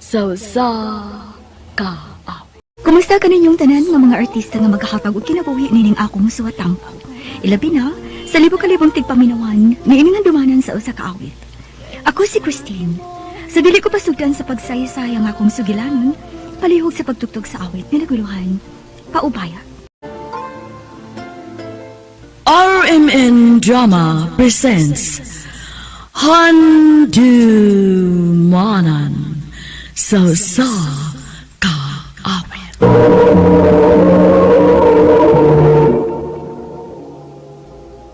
Sa usa ka awit. Kumusta kaninyong tanan nga mga artista nga magkahatag og kinabuhi nining akong suwatampo. Ilabi na sa libo-kalibong tigpaminawan niini nga dumanan sa usa ka awit. Ako si Christine. Sa dili ko pasugdan sa pagsayasaya nga akong sugilanon, palihog sa pagtugtog sa awit nga naguluhan, Paubaya. RMN Drama presents Handumanan sa usa ka awit.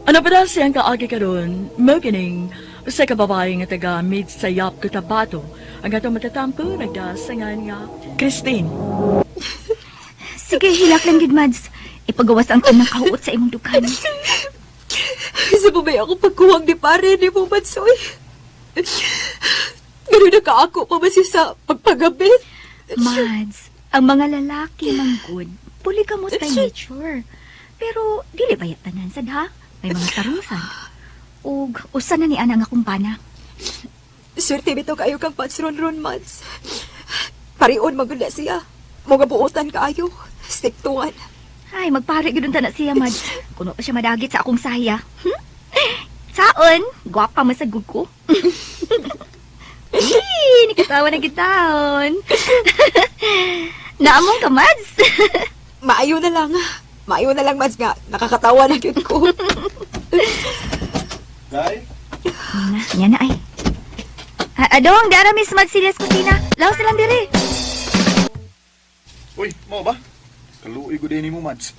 Ano pa daw siyang kaagi karon, mo kining usa ka babae nga taga Midsayap, Cotabato. Ang atong matatampo nagdasangan nga Christine. Sige, hilak lang gid Mads. Ipagawas ang tanang kahuot sa imong dukan. Sa babay ako pagkuwang ni pare ni mo, Matsoy. Ganun na kaako pa ba siya sa pagpagabi? Mads, ang mga lalaki manggod, polygamous by nature. Pero dili ba tanan sad ha? May mga tarong sad. Ug usa na ni ana nga kumpana. Swerte bitaw kayo kang pansron-ron, Mads. Parion magula siya. Mga buotan kaayo. Stiktuan. Ay, magpare gyud unta na siya, Mads. Kuno pa siya madagit sa akong saya. Saon, gwapa man sa gud ko. Ay, nikatawa na gitaon. Naamong ka, Mads. Maayo na lang. Maayo na lang, Mads, nga. Nakakatawa na gyud ko. Day? Na, niya na ay. Ah, Adong, dara Miss Mads Silas kusina. Laos silang diri. Uy, mo ba? Kaluoy ko din mo, Mads.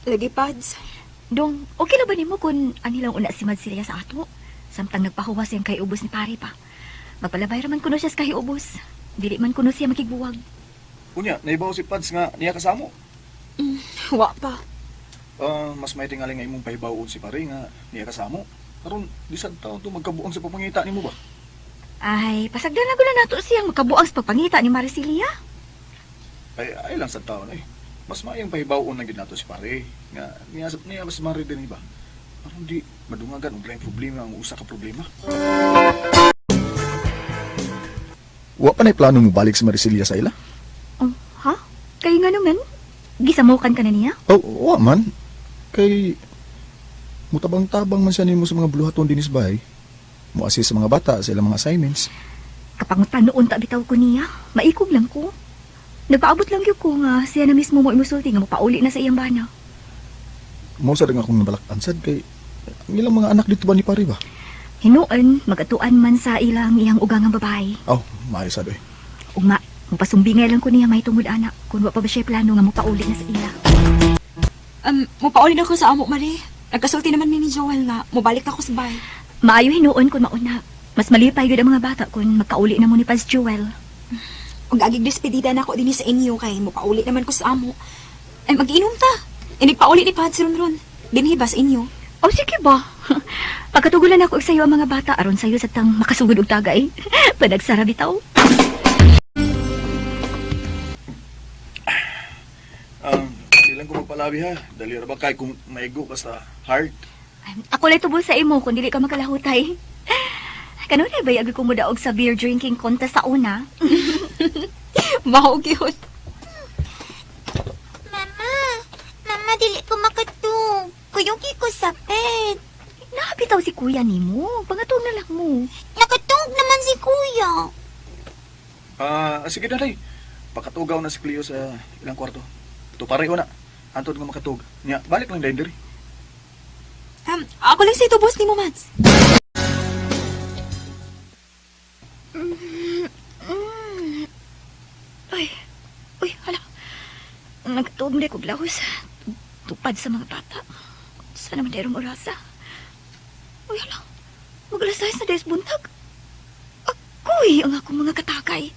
Lagi, Pads. Dong, okay na ba nimo kung anilang una si Madsilia sa ato? Samtang nagpahuwas siyang kay ubos ni pare pa. Magpalabay raman kuno siya sa kahiubos. Dili man kuno siya makigbuwag. Unya, naibaw si Pads nga niya kasamo. Wa pa. Ah, mas may tingali nga imong pahibawon si pare nga niya kasamo. Karon di sad taon to magkabuang sa pamangita nimo ba? Ay, pasagdan na gula nato siyang makabuang sa pagpangita ni Maricilia. Ay, ay lang sad taon eh. Mas maayong pahibawon na gyud nato si pare nga niya niya mas mari din ba? Aron di madungagan og laing problema ang usa ka problema. Wa pa nay plano mo balik sa Maricilia sa ila? Oh, ha? Kay nga naman, gisamukan ka na niya? Oh, wa man. Kay mutabang-tabang man siya nimo sa mga buluhaton dinis bay. Mo-assist sa mga bata sa ilang mga assignments. Kapangutan noon ta bitaw ko niya. Maikog lang ko. Nagpaabot lang gyud ko nga siya na mismo mo imusulti nga mopauli na sa iyang bana. Mo sa rin akong nabalak-an sad kay ang ilang mga anak dito ba ni pare ba? Hinuon, magatuan man sa ilang iyang ugangang babae. Oh, maayo sad oy. Ugma, mupasumbingay lang ko niya may tungod ana kung wa pa ba siya plano nga mopauli na sa ila. Mupaulin ako sa amo, Mari. Nagkasulti naman mi ni Joel nga. Mubalik ako sa bay. Maayo hinuon kung mauna. Mas malipay gyud ang mga bata kung magkauli na mo ni Paz Jewel. Ug agig despedida na ako dinhi sa inyo kay mupauli naman ko sa amo. Ay magiinom ta. Inigpauli ni Pads ron-ron. Dinhi ba sa inyo? Oh, sige ba? Pagkatugulan ako og sayo ang mga bata aron sayo sa tang makasugod og tagay. Panagsara bitaw. Di lang ko magpalabi ha. Dali ra ba kay kung maigo ka sa heart. Ay, ako lay tubol sa imo kung dili ka makalahutay. Kanunay ba agi ko modaog sa beer drinking contest sa una? Mao gyud. Mama, mama, dili ko makatug. Kuyugi ko sa bed. Nabitaw si kuya nimo. Pangatog na lang mo. Nakatug naman si kuya. Ah, sige na day. Pakatugaw na si Cleo sa ilang kwarto. To pareho na. Antod nga makatug. Nya, balik lang dayon diri. Ako lang sa itubos ni mo, Mads. Ay, uy, hala. Nagtuog na ko lahos. Tupad sa mga bata. Sana man derong orasa. Uy, hala. Magalas na des buntag. Ako'y ang akong mga katakay.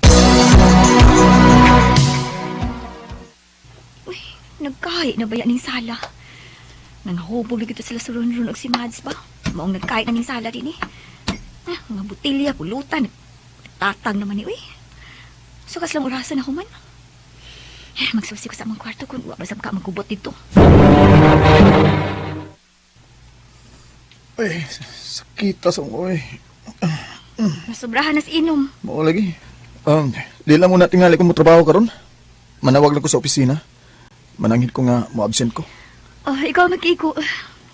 Uy, nagkahi na ba yan ning sala? Nangahubog na gito sila sa ronron og si Mads ba? Maong nagkahi na ning sala din eh. Ah, mga butilya, pulutan. Tatag naman ni, uy. Sukas lang orasan ako man. Eh, magsusi ko sa among kwarto kung wa basab ka magubot dito. Ay, sakit ta sa oy. Nasobrahan na sa inom. Mao lagi. Di lang muna tingali kung motrabaho karon. Manawag lang ko sa opisina. Mananghid ko nga mo-absent ko. Oh, ikaw mag-igo.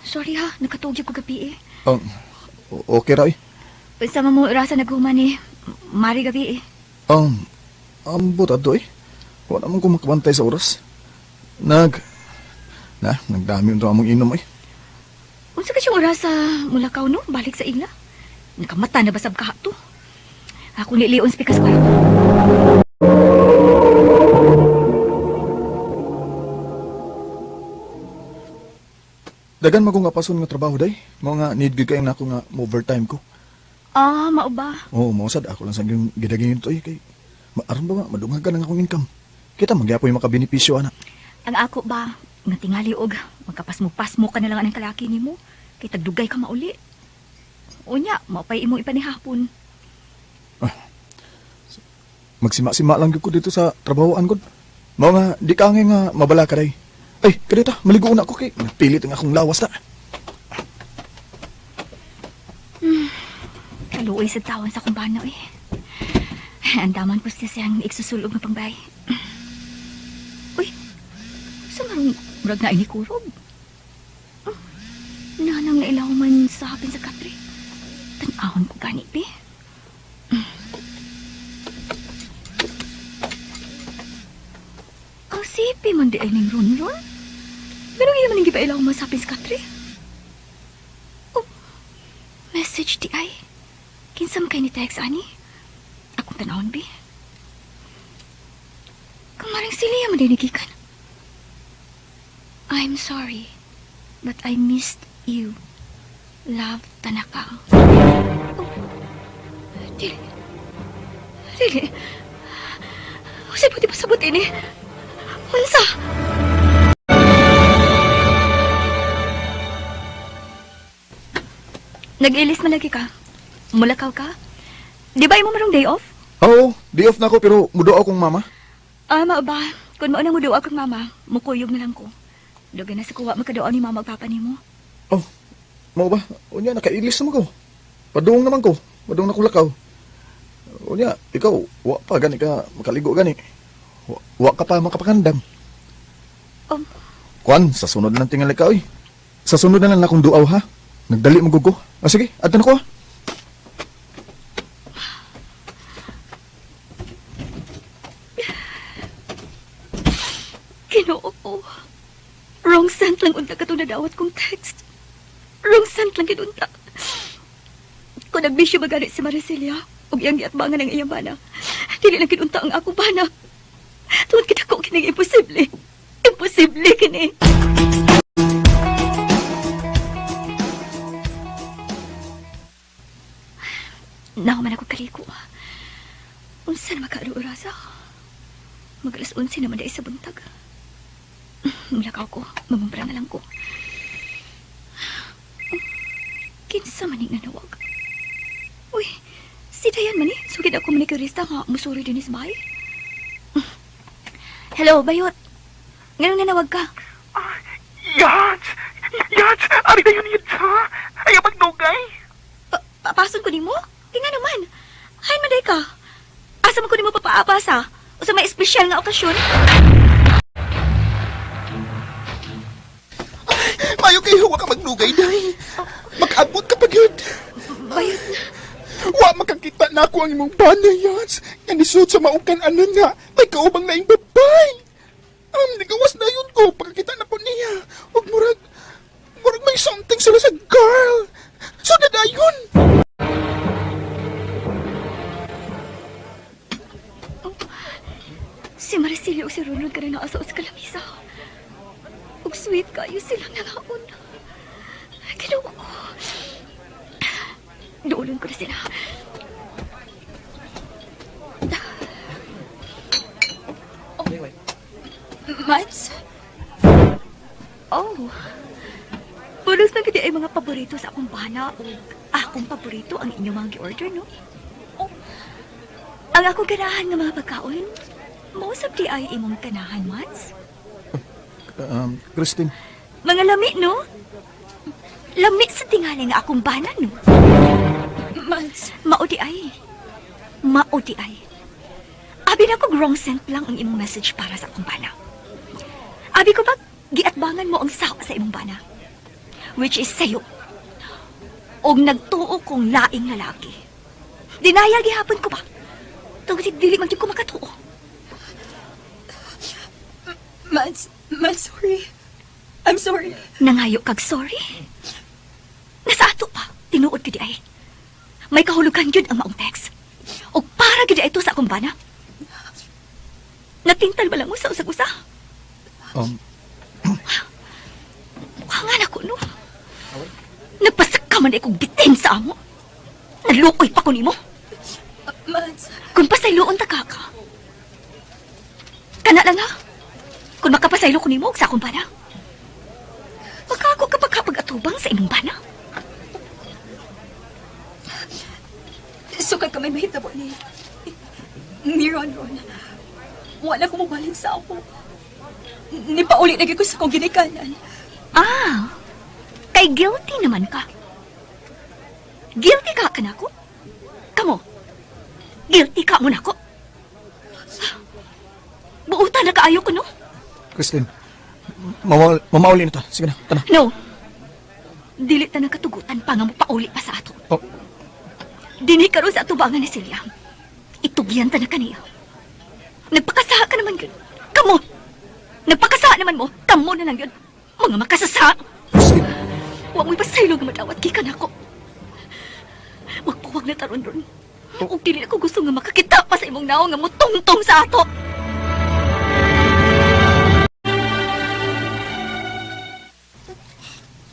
Sorry ha, nakatugyo ko gabi eh. Okay ra eh. Unsa man mo orasa naghuman eh. Mari gabi eh. Ambot adto eh. Wala man ko makabantay sa oras. Nagdami unta among inom eh. Unsa ka siyang orasa mulakaw no? Balik sa ila. Nakamata na basab ka to. Ako nilion sa pikas kwarto. Dagan man ko nga pason nga trabaho day. Mao nga need gyud kay nako nga mo overtime ko. Ah, mao ba? Oo, mao sad ako lang sa gyud gidagin to eh kay aron ba madungagan ang akong income. Kita magyapoy makabenepisyo ana. Ang ako ba, nga tingali og magkapasmo-pasmo ka na lang anang kalaki nimo kay tagdugay ka mauli. Unya, mao pay imong ipanihapon. Magsima-sima lang gyud ko dito sa trabahoan gud. Mao nga di ka angay nga mabala ka day. Ay, kadita, maligo na ako kay napilit ang akong lawas ta. Kaluoy sa tawan sa kumbana eh. Andaman ko siya siyang igsusulog nga pangbay. Uy, sa marong murag na inikurog. Nanang nailaw man sa hapin sa katre. Tan-ahon ko gani, be. Ang sipi man di ay ning ronron. Pero hindi man ang gipailaw man sa hapin sa katre. Oh, message di ay. Kinsa man kay ni text ani? Akong tanawon, be. Kamaring sila man din gikan. I'm sorry, but I missed you. Love, Tanaka. Oh, dili. Dili. Usay pwede pasabot ini. Unsa? Nag-ilis man lagi ka. Mulakaw ka? Di ba imo marong day off? Oo, day off na ako pero mudo akong mama. Ah, mao ba? Kung mauna mo duwa kang mama, mukuyog na lang ko. Dugay na sa kuwa makaduwa ni mama ug papa nimo. Oh, mao ba? Unya, nakailis naman ko. Padung naman ko. Padung na ko lakaw. Unya, ikaw, wa pa gani ka makaligo gani. Wa ka pa makapakandam. Kwan, sa sunod lang tingali ka, oy. Sa sunod na lang akong duaw, ha? Nagdali mo gugo. Ah, sige, adto na ko, ha? Ginoo ko. Wrong sent lang unta katong nadawat kong text. Wrong sent lang gid unta. Kung nagbisyo magani si Maricilia, ug iyang giatbangan ang iyang bana, dili lang gid unta ang akong bana. Tungod kita ko kining imposible. Imposible kini. Nahuman ako kaliko. Unsa na makaaro-orasa? Mag-alas 11 naman dahil sa buntag. Mulakaw ko. Mamumbra na lang ko. Kinsa man ning nanawag? Uy, si Dayan man eh. Sugid ako manicurista nga musuri din is bahay. Hello, Bayot. Nganong nanawag ka? Yats! Yats! Ari na yun yun ha? Ayaw magdugay! Papason ko nimo? Tinga naman. Hay man day ka. Asa man ko nimo papaapasa? O sa may espesyal nga okasyon? Mayo kayo, huwag ka maglugay, day. Makaabot ka pa gyud. Bayot. Wa makakita na ako ang imong bana, Yats. Nga nisod sa maukan anan nga, may kaubang laing babay. Nagawas na yun ko, pagkakita na po niya. Ug murag may something sila sa girl. So nadayon. Si Maricilio o si Ronron ka rin naasa sa kalamisa. Ug sweet kayo silang nangaon. Ginoo ko. Duulon ko na sila. Oh. Mads? Oh. Pulos na gid ay mga paborito sa akong bana ug akong paborito ang inyong mga gi-order, no? Oh. Ang akong ganahan nga mga pagkaon, mao sab di ay imong ganahan, Mads? Christine. Mga lami, no? Lami sa tingali nga akong bana, no? Mads. Mao di ay. Mao di ay. Abi na ko wrong sent lang ang imong message para sa akong bana. Abi ko ba giatbangan mo ang sawa sa imong bana? Which is sayo. Og nagtuo kong laing lalaki. Denial gihapon ko ba? Tungod dili man gyud ko makatuo. Mads, Mads, sorry. I'm sorry. Nangayo kag sorry. Nasa ato pa, tinuod gyud ay. May kahulugan gyud ang maong text. Og para gyud ay ito sa akong bana. Natintal ba lang mo sa usag-usa? Nga na ko, no? Nagpasaka man ay kong bitin sa amo. Naluoy pa ko nimo. Mads, Kung pasayloon ta ka ka. Kana lang ha. Kung makapasaylo ko nimo og sa akong bana. Baka ako kapag kapag-atubang sa imong bana. sukad ka may mahitabo ni Ron Ron. Wala ko mobalhin sa ako. Nipauli na gyud ko sa kong ginikanan. Ah, kay guilty naman ka. Guilty ka ka nako? Kamo, guilty ka mo nako? Buutan na kaayo ko, no? Christine, mamauli na ta. Sige na, tana. No. Dili ta nagkatugutan pa nga mo pauli pa sa ato. Oh, Dini karon sa atubangan ni Celia. Itugyan ta na kaniya. Nagpakasaha ka naman yun. Kamo! Nagpakasaha naman mo. Kamo na lang yun. Mga makasasa! Christine, Huwag mo'y pasaylo nga madawat gikan ako. Magpuwag na taron ron. Ug dili ako gusto nga makakita pa sa imong naong nga mutungtong sa ato.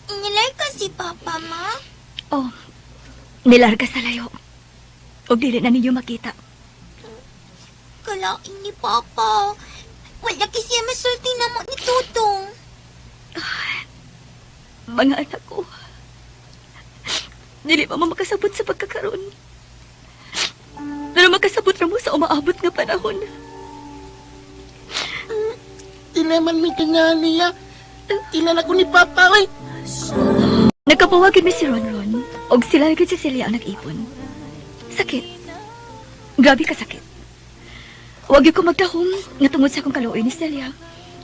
Nilay ka si Papa, ma? Oh, nilarga sa layo. Ug dili na ninyo makita. Kalain ni Papa. Wala kasi siya masulti na mo ni Tutong. Mga anak ko, dili pa mo makasabot sa pagkakaroon. Pero makasabot ra mo sa umaabot nga panahon. Dili man mi kanya niya. Kilala ko ni Papa, oy. Nagkabuwag mi si Ronron, og sila gyud si Celia ang nag-ipon. Sakit. Grabe ka sakit. Wag gyud ko magdahom nga tungod sa akong kaluoy ni Celia.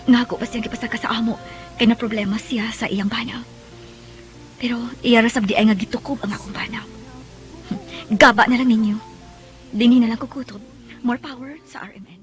Nga ako pa siyang gipasaka sa amo kay na problema siya sa iyang bana. Pero iya ra sab di ay nga gitukob ang akong bana. Gaba na lang ninyo. Dinhi na lang ko kutob. More power sa RMN.